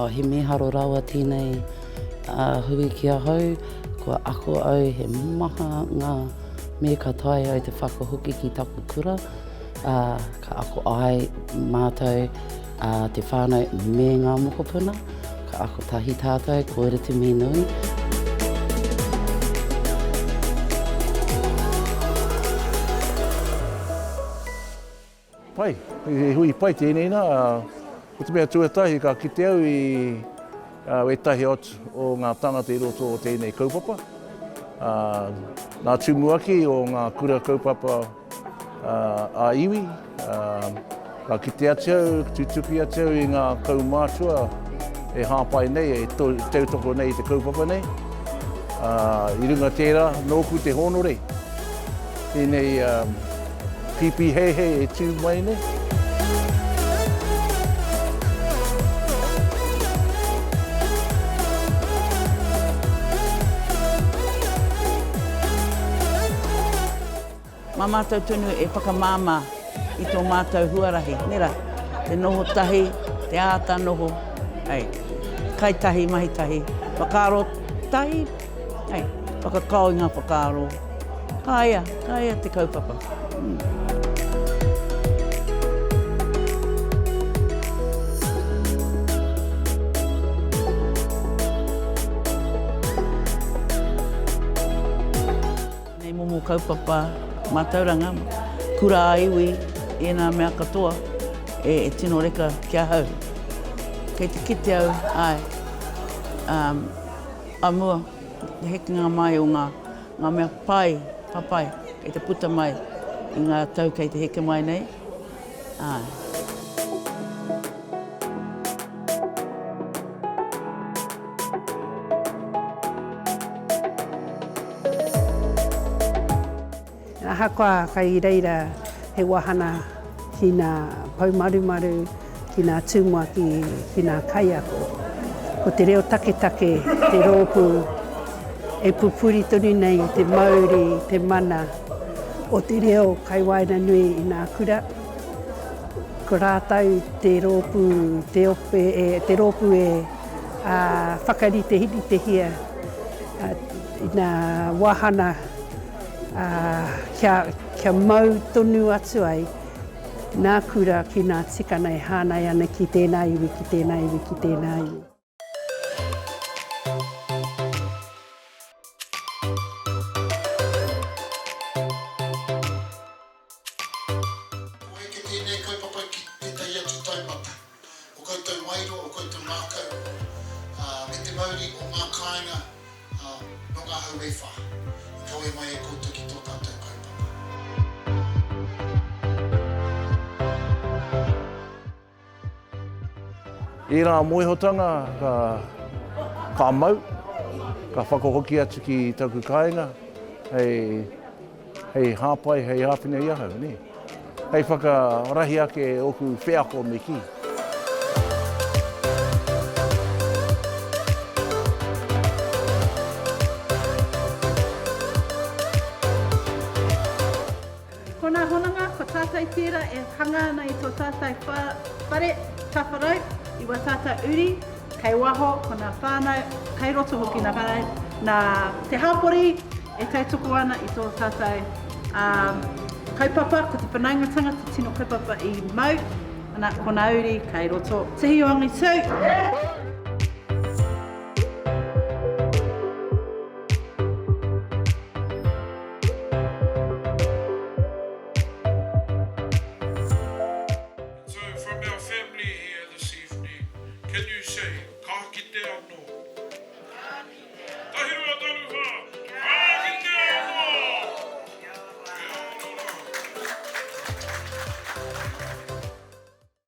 He mīharo rawa tēnei hui ki ahau, kua ako au he maha ngā me ka taea au te whakahoki ki taku kura, ā, ka ako ai mātou, ā, te whānau me ngā mokopuna, ka ako tahi tātou, koira te mea nui. Pai, he hui pai tēnei nā. Ko te mea tuatahi ka kite au i wētahi atu o ngā tāngata i roto o tēnei kaupapa. Ngā tumuaki o ngā kura kaupapa ā-iwi, ka kite atu au, tutuki atu au i ngā kaumātua e hāpai nei, e tautoko nei i te kaupapa nei. I runga tērā, nōku te hōnore. Tēnei pīpī heihei e tū mai nei. Mā mātou tonu e whakamāmā i tō mātou huarahi, nē rā, te noho tahi, te āta noho, hei, kai tahi, mahi tahi, whakaaro tahi, hei, whakakao i ngā whakaaro. Ka ea, ka ea te kaupapa. Nei momo kaupapa mātauranga, kura ā-iwi, ēnā mea katoa e tino reka ki ahau. Kei te kite au, āe, ā mua, te hekenga mai o ngā Ngā mea pai, papai, kei te puta mai i ngā tau kei te heke mai nei. Āe. Ahakoa kai reira he wahana ki ngā poumarumaru, ki ngā tumuaki, ki ngā kaiako. Ko te reo taketake te rōpū e pupuri tonu nei i te mauri, te mana o te reo kai waenganui i ngā kura. Ko rātou te rōpū, te ope, te rōpū e whakariteritehia i ngā wāhana kia, kia mau tonu atu ai ngā kura ki ngā tikanga e hāngai ana ki tēnā iwi, ki tēnā iwi, ki tēnā iwi. Kua eke tēnei kaupapa ki tētahi atu taumata. O koutou wairua, o koutou ngākau, ā, me te mauri o ngā kāinga, ā, nō ngā hau e whā, i kawea mai e koutou ki tō tātou kaupapa. Ērā mōhotanga ka, ka mau, ka whakahoki atu ki taku kāinga hei, hei hāpai, hei āwhina i ahau, nē. Hei whakarahi ake ōku wheako me kī. Ko ngā hononga, ko tātou tērā e hanga ana i tō tātou whare tawharau, i wā tātou uri, kei waho, ko ngā whānau, kei roto hoki ngā whānau, nā te hapori e tautoko ana i tō tātou kaupapa, ko te whanaungatanga te tino kaupapa i mau, ana, ko ngā uri kei roto. Tihi o Angitū!